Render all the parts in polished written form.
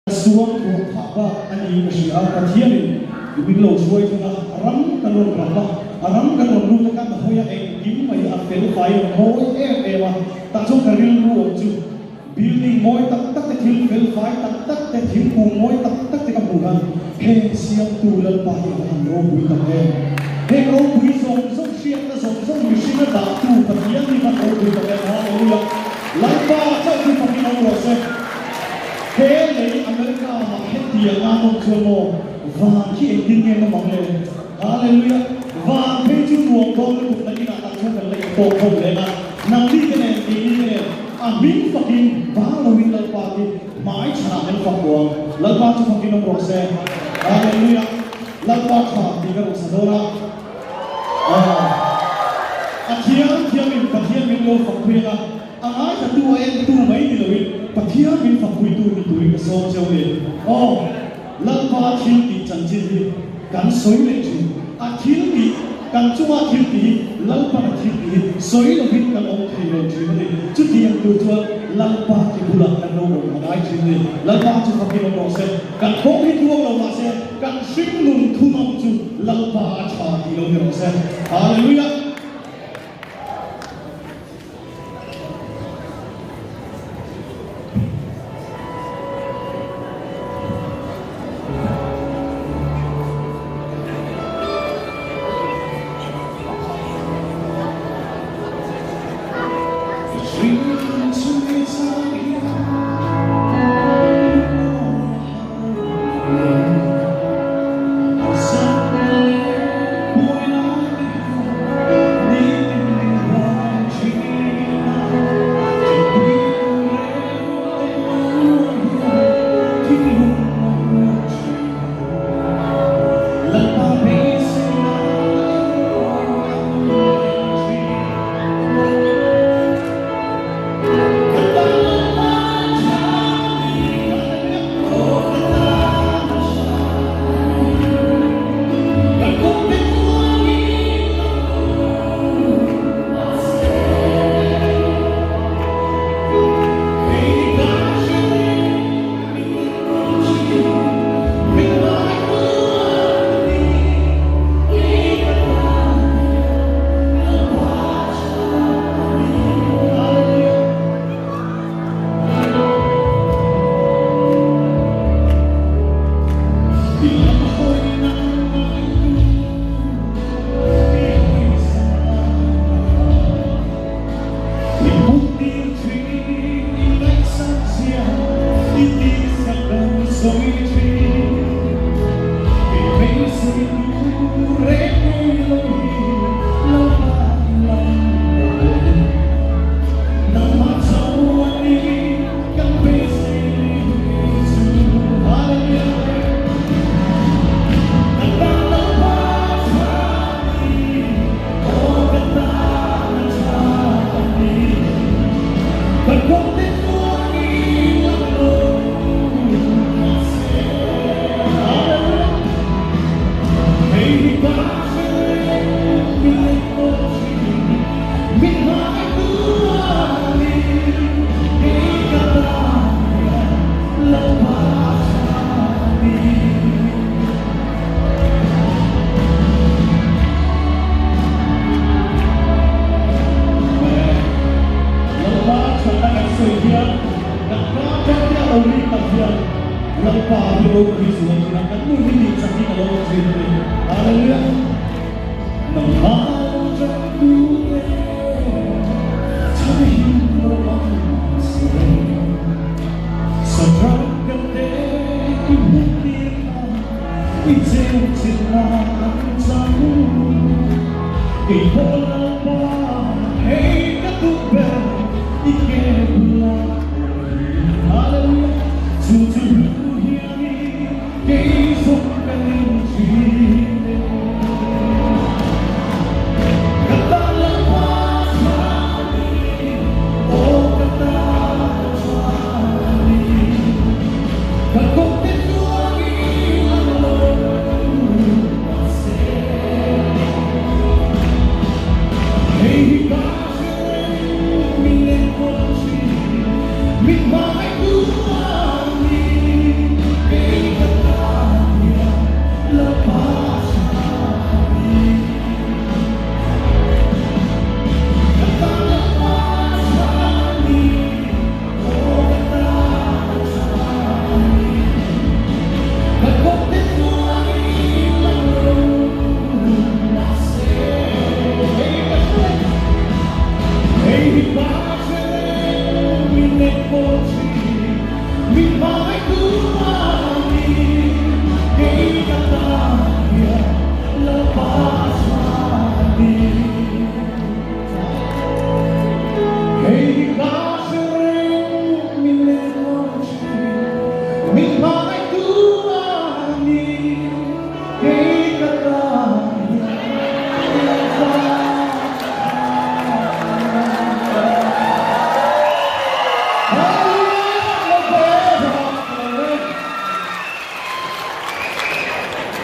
Suang tuah phah bak a niin ka hria a, Pathianin i min lo hruai thung a, a ram kan rawn rap a, a ram kan rawn lut a, kan hawi a, engkim mai a fel fai a mawi em em a, tah chuan ka rilru awm chu building mawi tak tak te, thil fel fai tak tak te, thingkung mawi tak tak te ka hmuh khan heng siamtu Lalpa hi a va han ropui tak em! Heng ropui zawng zawng hriatna zawng zawng mihringa dahtu Pathian hi van ropui tak em! Hallelujah! Lalpa chauh chu fakin awm rawh se. He lei America ah hetiang a awm chuan maw van khi engtin nge nawm ang le? Hallelujah! Van phei chu nuam dawn lutuk na inah tak chuan kan la intawk ho leh a, nangni te nen keini te nen a hming fakin vang loin Lalpa khi hmai chhanah kan fak duh ang. Lalpa chu fakin awm rawh se. Hallelujah! Lalpa tha tih ka rawn sa dawn a. A thiam thiamin Pathian min lo fak pui ang a. A ngaithla tu a en tu mai ni loin Pathian min fakpuitu ni turin ka sawm cheu ni. Aw, Lalpa thil tih chanchin hi kan sawi leh thin. A thil tih, kan chunga thil tih hi Lalpan a thil tih hi sawi lovin kan awm thei lo thin a ni. Chutiang tur chuan Lalpa ki bulah kan lo awm a ngai thin a ni. Lalpa chu fakin awm rawh se. Kan thawm hi tluang lo mah se, kan hringnun thunawm chu Lalpa a tha tih lo ni rawh se. Hallelujah!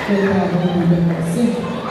Lalpa ropui ber rawh se.